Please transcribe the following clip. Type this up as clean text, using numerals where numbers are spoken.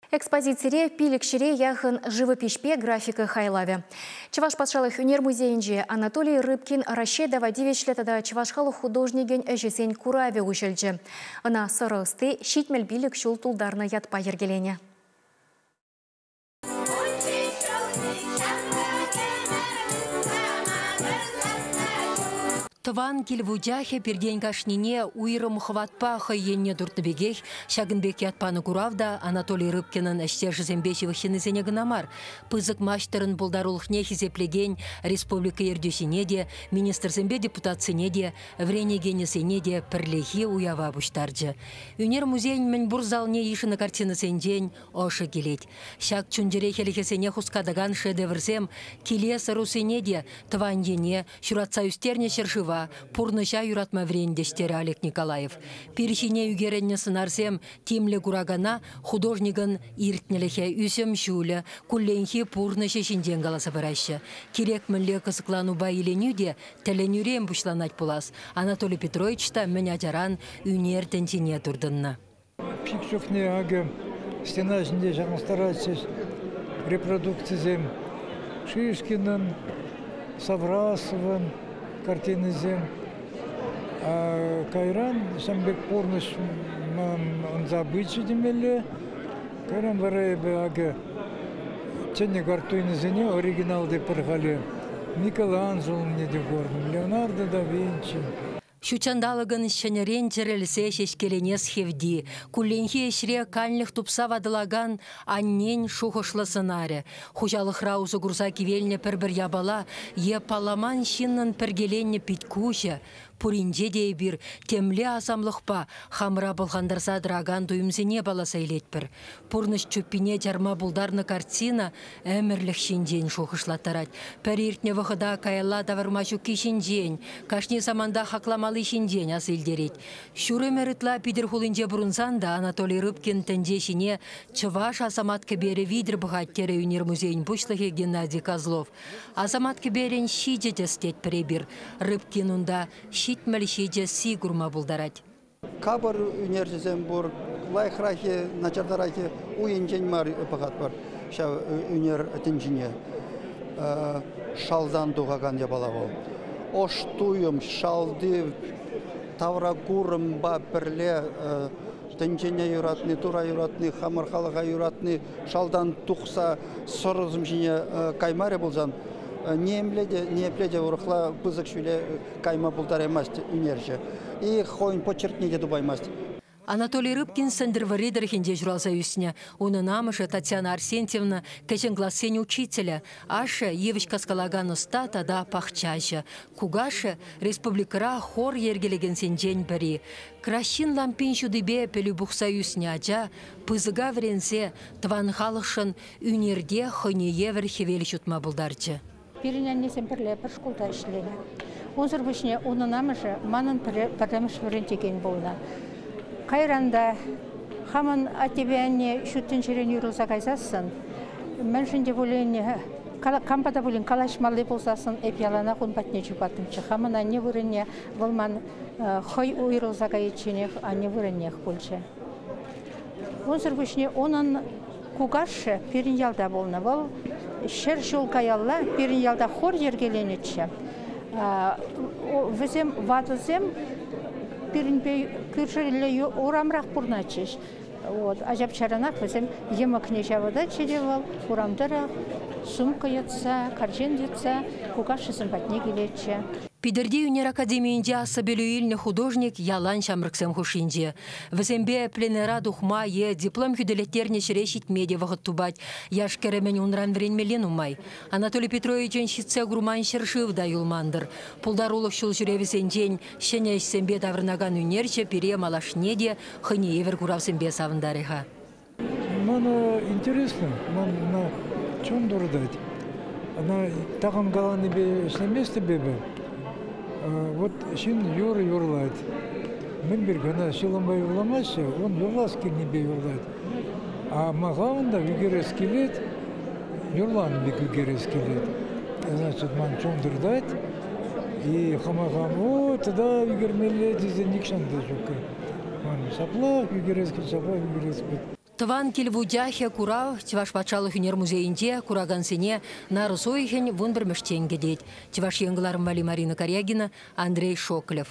Экспозицире пилӗкҫӗре яхӑн живопиҫпе графика хайлавӗ. Чӑваш патшалӑх ӳнер музейӗнче Анатолий Рыбкин Раҫҫей тава тивӗҫлӗ тата чӑваш халӑх художникӗн ӗҫӗсен куравӗ уҫӑлчӗ. Ӑна сӑрӑ ӑсти 75 ҫул тултарнӑ ятпа йӗркеленӗ. Тӑван кил вучахӗ пиртен кашнине уйрӑм хӑватпа хӑй енне туртнӑ пекех, ҫакӑн пек ят панӑ курав та Анатолий Рыбкинӑн ӗҫтешӗсемпе ҫывӑх ҫыннисене кӑна мар, пысӑк маҫтӑрӑн пултарулӑхне хисеплекен республика ертӳҫине те, министрсемпе депутатсене те, вӗренекенӗсене те пӗрлехи уява пуҫтарчӗ. Ӳнер музейӗн мӗнпур залне йышӑннӑ картинӑсенчен ӑшӑ килет. Ҫак чун-чӗре хӗлӗхӗсене хускатакан шедеврсем килес ӑрусене те тӑван ене, ҫуратса ӳстернӗ ҫӗршыва, пурнӑҫа юратма вӗрентӗҫ, терӗ Олег Николаев. Пир ҫине ӳкерӗннӗ сӑнарсем тимлӗ куракана художникӑн иртнӗлӗхӗ, ӳсӗм ҫулӗ, кулленхи пурнӑҫӗ ҫинчен каласа параҫҫӗ. Кирек мӗнле кӑсӑкланупа иленӳ те тӗлӗнӳрен пуҫланать пулас. Анатолий Петрович та мӗн ачаран ӳнер тӗнчине туртӑннӑ. Пик чухне акӑ стена ҫинче ҫакӑнтаратчӗҫ репродукцисем. Шишкинӑн, Саврасовӑн картинисем. Кайран ҫавӑн пек пурнӑҫ ман ӑнса пычӗ темелле. Кайран вара эпӗ акӑ чӗннӗ картинӑсене оригинал тетпӗр халӗ. Микеланджелоне те куртӑм, Леонардо да Винчи. Ҫутҫанталӑкӑн ҫӗнӗрен чӗрӗлсе ҫеҫкеленес хевти, кулленхи ӗҫре канлӗх тупса ватӑлакан аннен шухӑшлӑ сӑнарӗ, хуҫалӑхра усӑ курса кивелнӗ пӗр-пӗр япала е палламан ҫыннӑн пӗркеленнӗ пит-куҫӗ, пуринче те эпир темле асамлӑхпа хамӑра пӑлхантарса тӑракан туйӑмсене палласа илетпӗр. Пурнӑҫ чуппине чарма пултарнӑ картина ӗмӗрлӗх ҫинчен шухӑшлаттарать. Пӗр иртнӗ вӑхӑта каялла тавӑрма ҫукки ҫинчен, кашни саманта хакламалли ҫинчен аса илтерет. Ҫур ӗмӗр ытла Питӗр хулинче пурӑнсан та Анатолий Рыбкин тӗнче ҫине чӑваш асамат кӗперӗ витӗр пӑхать, терӗ ӳнер музейӗн пуҫлӑхӗ Геннадий Козлов. Асамат кӗперӗн ҫичӗ тӗс тетпӗр эпир. Рыбкин унта 77 си курма пултарать. Капӑр ӳнерҫӗсем пур, лайӑхраххи, начартараххи уйӗнчен мар пӑхатпӑр ҫав ӳнер тӗнчине. Шалтан тухакан япала вӑл. Ӑш туйӑм, шалти тавракурӑмпа пӗрле тӗнчене юратни, Тура юратни, хамӑр халӑха юратни шалтан тухса сӑрӑсем ҫине каймарӗ пулсан ниепле те, ниепле те урӑхла пысӑк ҫӳле кайма пултараймасть ӳнерҫӗ. И хӑйӗн почеркне те тупаймасть. Анатолий Рыбкин Сӗнтӗрвӑрри тӑрӑхӗнче ҫуралса ӳснӗ. Унӑн амӑшӗ Татьяна Арсентьевна кӗҫӗн классен учителӗ, ашшӗ йывӑҫ каскалакан ӑста тата пахчаҫӑ. Кукашшӗ республикӑра хор йӗркелекенсенчен пӗри. Краҫҫын лампин ҫутипе пӗлӳ пухса ӳснӗ ача пысӑка вӗренсе тӑван халӑхшӑн ӳнерте хӑйне евӗр хӗвел ҫутма пултарчӗ. Пирӗн аннесем пӗрле пӗр шкулта ӗҫленӗ. Унсӑр пуҫне унӑн амӑшӗ манӑн пӗрремӗш вӗрентекен пулнӑ. Кайран та хамӑн аттепе анне ҫут тӗнчерен уйрӑлса кайсассӑн, мӗншӗн те пулин, кампа та пулин калаҫмалли пулсассӑн эп яланах ун патне чупаттӑмччӗ. Хамӑн анне вырӑнне вӑл ман хӑй уйрӑлса кайичченех анне вырӑннех пулчӗ. Унсӑр пуҫне унӑн кукашшӗ пирӗн ялта пулнӑ. Вӑл 100 ҫул каялла пирӗн ялта хор йӗркеленӗччӗ. Вӗсем ватӑсем пирӗнпе кӳршӗллӗ урамрах пурӑнатчӗҫ. Вот. Ачапчаранах вӗсем йӑмӑкне ҫавӑтатчӗ те вӑл урам тӑрӑх сумка йӑтса, карҫын йӑтса кукашшӗсем патне килетчӗ. Питӗрти ӳнер академийӗнче аслӑ пӗлӳ илнӗ художник ялан ҫамрӑксем хушшинче. Вӗсемпе пленэра тухма е диплом хӳтӗлеттернӗ ҫӗре ҫитме те вӑхӑт тупать. Яш-кӗрӗмӗн унран вӗренмелли нумай. Анатолий Петровичӑн ҫитсе курман ҫӗршыв та юлман-тӑр. Пултарулӑх ҫул ҫӳревӗсенчен ҫӗнӗ ӗҫсемпе таврӑнакан ӳнерҫӗ пире малашне те хӑйне евӗр куравсемпе савӑнтарӗ-ха. Мана интересно, мана чун туртать. Ӑна такам каланипе ӗҫлеместӗп эпӗ. Вот ҫын юрӑ юрлать. Мӗн пирки ӑна ҫулӑмпа юрламаҫҫӗ, он юрлас килнипе юрлать. А махавӑн та ӳкерес килет, юрланӑ пек ӳкерес килет. Значит, ман чун туртать. И хама-хам, о, тата ӳкермелле тесе нихҫан та ҫук. Ман ҫапла ӳкерес килет, ҫапла ӳкерес килет. Тӑван кил вучахӗ курав Чӑваш патшалӑх ӳнер музейӗнче куракансене нарӑс уйӑхӗн 11-мӗшчен кӗтет. Чӑваш Ен кӑларӑм валли Марина Карягина, Андрей Шоклев.